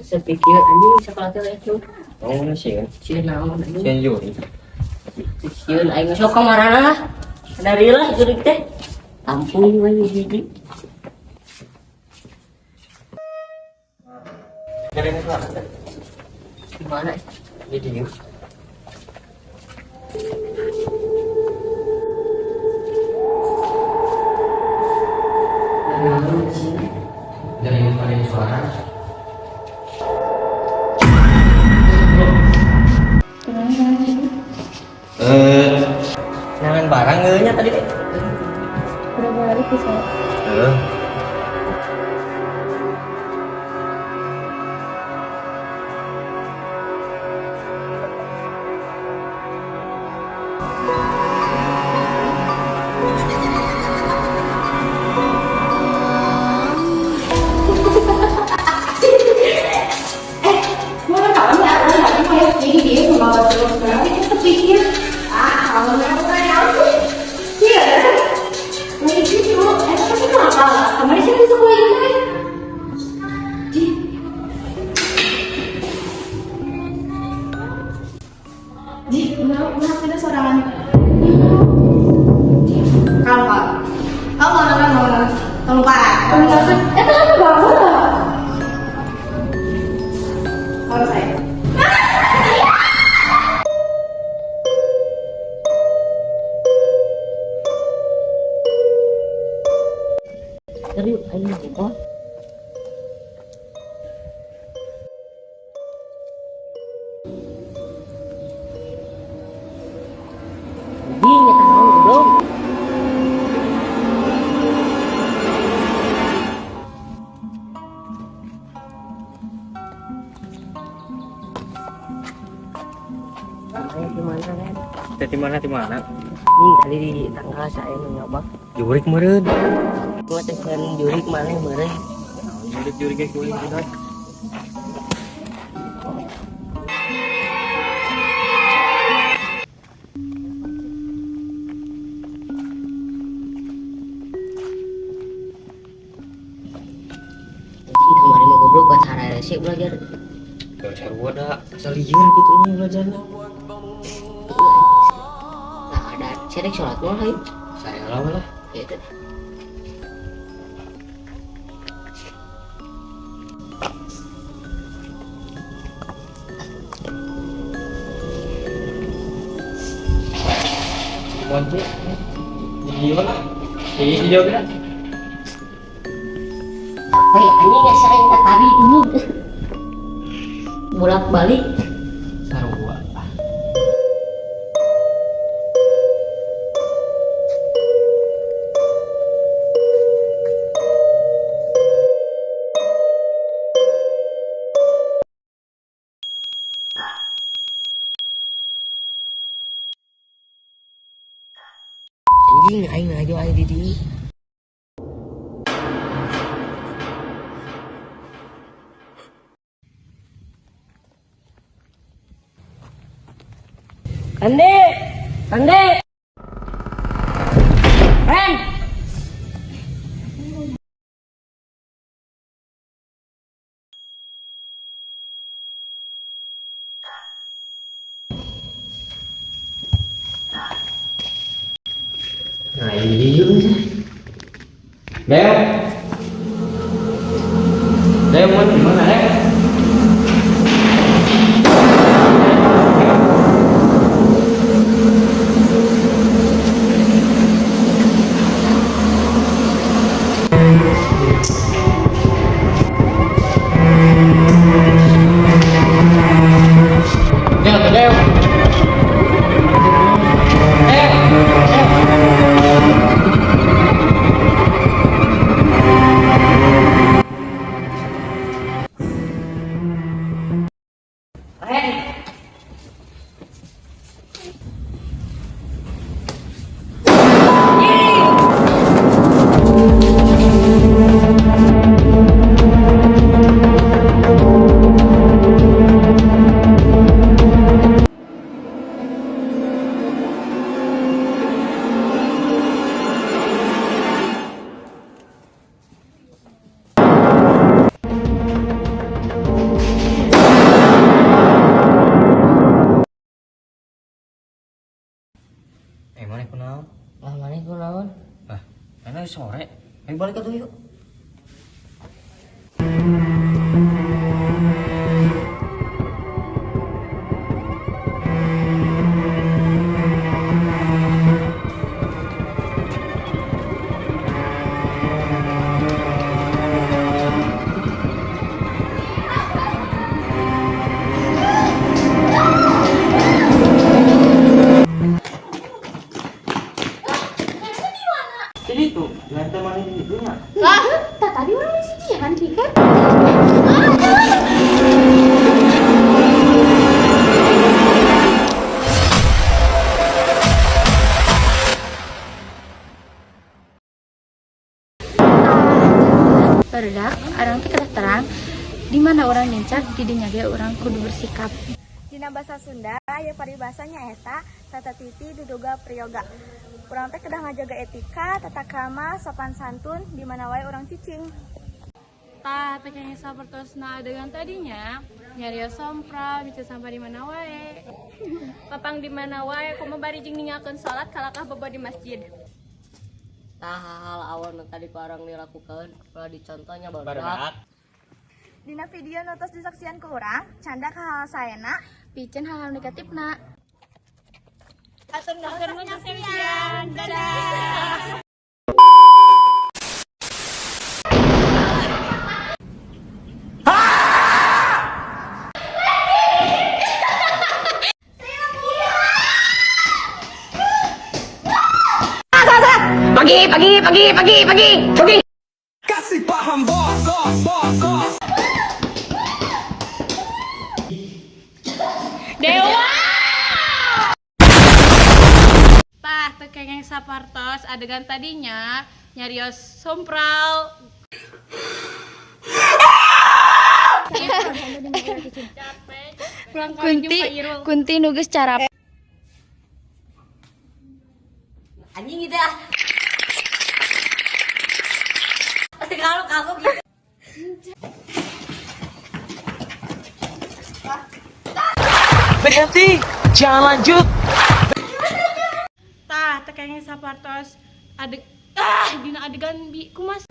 Sepikir anjing sekolah teh itu. Oh, sieun. Sieun naon anjing? Sieun jurig. Sieun aing sok ka marana lah. Dari lah jurig teh. Tampung we hiji. Keren suara teh. Di mana? Di dieu. Dari mana suara? Eh, nangan barang nya tadi teh. Udah balik sih saya. Heeh. Eh, mau kapan ya? Udah nggak ya? Jadi dia mau bawa terus nanti kita pikir, ah kalau mereka kayak apa sih? Iya, lagi gitu. Eh, tapi kenapa? Kemarin sih bisa gue ini. Di, di, udah ada sorangan. Kalau kamu mau nonton, mau nonton, lupa. Nonton, eh, kenapa bangun? Kalau saya. Serius aing mah. Anjing eta naon goblok. Aing di mana kan? Teh di mana di mana? Anjing tadi di tangga saya nu nyoba. Jurig meureun. Gua teh sieun jurig maneh meureun. Jurig jurig ge kuring gitu. Anjing kamari mah goblok buat hararese belajar. Gak sarua da, asa lieur gitu nya belajarna. Nah, ada cerek sholat mah hayu. Saya lah lah. Ya teh. Kunci. Di dieu lah. Di dieu geura. Hei, anjing asa aing teh tadi ini. Bolak-balik. Sarua. Anjing aing ngajo aing di dieu. Andi, Andi, Ren. Nah, ini dieu. Bel. Bel mau di mana, Bel? Bel, Bel. Bel. Sore-sore. Ayo balik atuh, yuk. Jadi tuh, lantai mana di situ nya? Lah, tadi urang di sini ya kan, Pika? Barudak, urang teh kedah terang di mana urang nincak, didinya ge urang kudu bersikap. Dina bahasa Sunda aya paribasa, nyaeta tata titi duduga prayoga. Urang teh kedah ngajaga etika, tata krama, sopan santun di mana wae urang cicing. Tah, teh kayaknya sapertosna adegan tadinya, nyarios sompral, bisa sampah di mana wae. Papang di mana wae, komo bari jeung ninggalkeun salat kalakah bobo di masjid. Tah, hal awal nu tadi ku urang dilakukan ulah dicontohnya, barudak. Barudak. Dina video nu tos disaksian ku urang, candak hal saena, piceun hal-hal negatifna. Hatur nuhun saksian. Dadah. Pagi, pagi, pagi, pagi, pagi, pagi. Kasih paham, bos, bos, bos, bos. Dewa! Tah, teu kenging sapartos adegan tadinya, nyarios sompral. Pulang kawin Kunti, jeung Pak Irul. Kunti nu geus cara Anjing gitu ah. Pasti kalau kamu gitu. Berhenti, jangan lanjut. Tah, teu kenging sapartos dina adegan bi kumas.